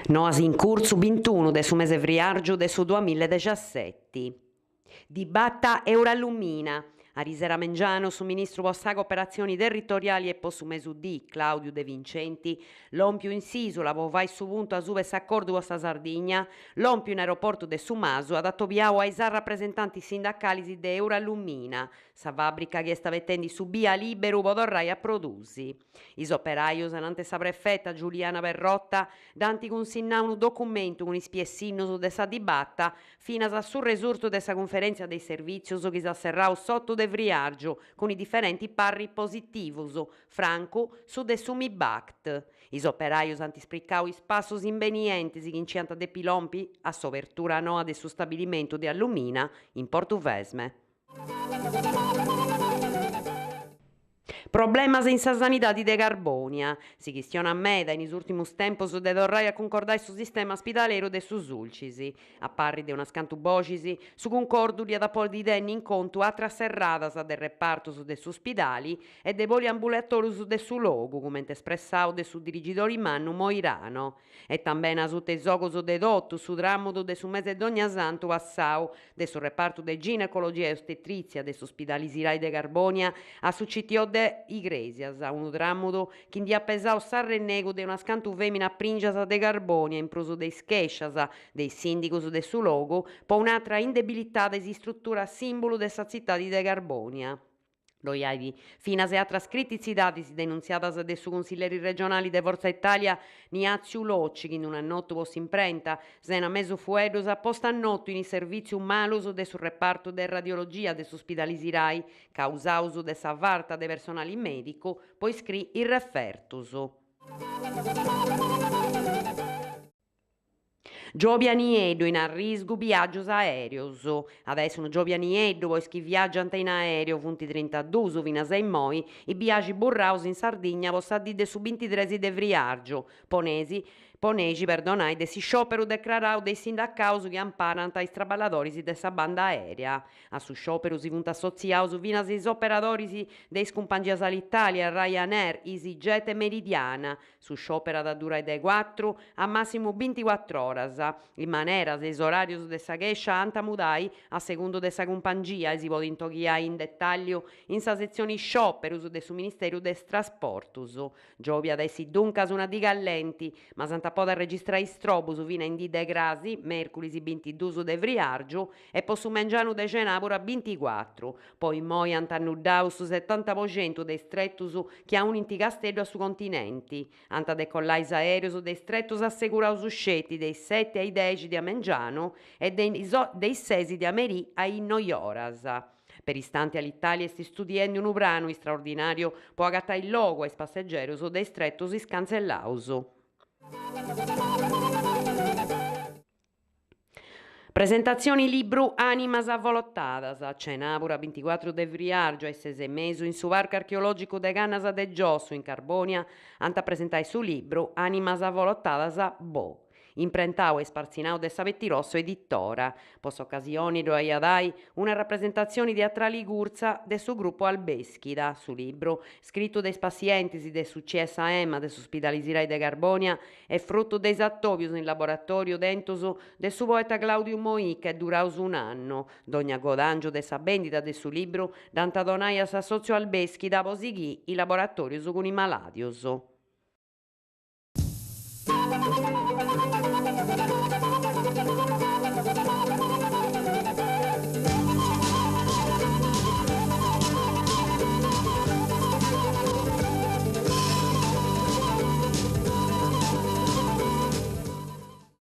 Noas in curtzu bintunu de su mese friàrgiu de su duamilla e dexaseti. Dibata Eurallumina. Arisera mengianu su ministru po sa Cooperatzioni Territoriali e po su Mesudì, Claudiu De Vincenti, lòmpiu in s'ìsula po fai su puntu asuba 'e s'acordu po sa Sardigna, lòmpiu in aeroportu de Su Masu at atobiau a is arrapresentantis sindacalis de Eurallumina, sa fàbrica chi est abetendi su bia lìberu po torrai a produsi. Is operajos anante sa prefeta Giuliana Perrotta dd'ant cunsinnau unu documentu cun is piessinnus de sa dibata finas a su resurtu de sa cunferèntzia de is servìtzius chi s'at serrau s'otu de friàrgiu cun is diferentis parris positivus, francu su de su Mibact. Is operajos ant spricau is passus imbenientis chi nci ant a depi lompi a s'obertura noa de su stabilimentu de allumina in Portuvesme. Problemas in sa sanidadi de Carbònia. Si chistionat meda in is ùrtimus tempus de torrai a cuncordai su sistema spidaleru de su Sulcis. A parri de unas cantu boxis, su cuncordu diat a podi tenni in contu atras serradas de repartus de su spidali e de poliambulatorius de su logu, cumenti espressau de su dirigidori mannu Moirano. E tambeni asuta is ogus de totus su tramudu de su mese Dognasantu passau de su repartu de Ginecologia e Ostetrìtzia de su Spidali Sirai de Carbònia a su CTO de Igrèsias, unu tramudu chi nd'iat pesau s'arrennegu de unas cantu fèminas prìngias de Carbònia in prus de is chèscias de is sìndigus de su logu po un'atra indebilitada is istruturas sìmbulu de sa tzitadi de Carbònia. Ddoi at finas e atras crititzidadis denuntziadas de su cunsilleri regionali de Forza Italia Niàtziu Locci chi in un'annotu po s'imprenta, sena mesu fueddus, at postu a notu in is servìtzius malus de su repartu de radiologia de su spidali Sirai, causaus de sa farta de personali mèdicu po iscrì is refertus. Giòbia nieddu in arrisgu biàgius aèreos. At a essi unu giòbia nieddu po is chi viàgiant in aèreu, funt trintaduus finas a immoi is biaxis burraus in Sardigna po sa dì de su bintitres de friàrgiu, po nexi po nexi perdonai de s'isciòperu decrarau de is sindacaus chi amparant is traballadoris de sa banda aèrea. A su sciòperu si funt assotziaus finas is operadoris de is cumpangias Alitalia, Ryanair, EasyJet e Meridiana. Su sciòperu at a durai de cuatru a màssimu binticuatr'oras. Is maneras e is oràrius de sa chèscia ant a mudai a segundu de sa cumpangia e si podint oghiai in detàlliu in sa setzioni sciòperus de su Ministeru de is Trasportus. Giòbia at a essi duncas una dì callenti, ma s'ant a podi arregistrai strobus fina in dì de crasi, mèrculis bintiduus de friàrgiu, e po su mengianu de cenàbura binticuatru. Po immoi ant annuddau su setanta po centu de is tretus chi aunint Casteddu a su continenti. Ant a decollai is aèreos de is tretus asseguraus sceti de is seti a is dexi de a mengianu e de is sesi de a merì a is noioras. Peristanti Alitalia est studiendi unu pranu istraordinàriu po agatai logu a is passegerus de is tretus iscantzellaus. Presentatzioni libru Ànimas avolotadas, cenàbura binticuatru de friàrgiu a is ses e mesu in su Parcu Archeològicu de Cannas de Giossu in Carbònia ant a presentai su libru Ànimas avolotadas Bo. Imprentau e ispartzinau de sa Pettirosso Editora. Po s'ocasioni ddoe at ai una rapresentatzioni teatrali curtza de su grupu Albèschida. Su libru, scritu de is passientis de su CSAM de su Spidali Sirai de Carbònia, Est frutu de is atòbius in laboratòriu tentus de su poeta Claudiu Moica e duraus un'annu. Dogna godàngiu de sa bèndida de su libru dd'ant a donai a s'assòtziu Albèschida po sighì is laboratòrius cun is malàdius.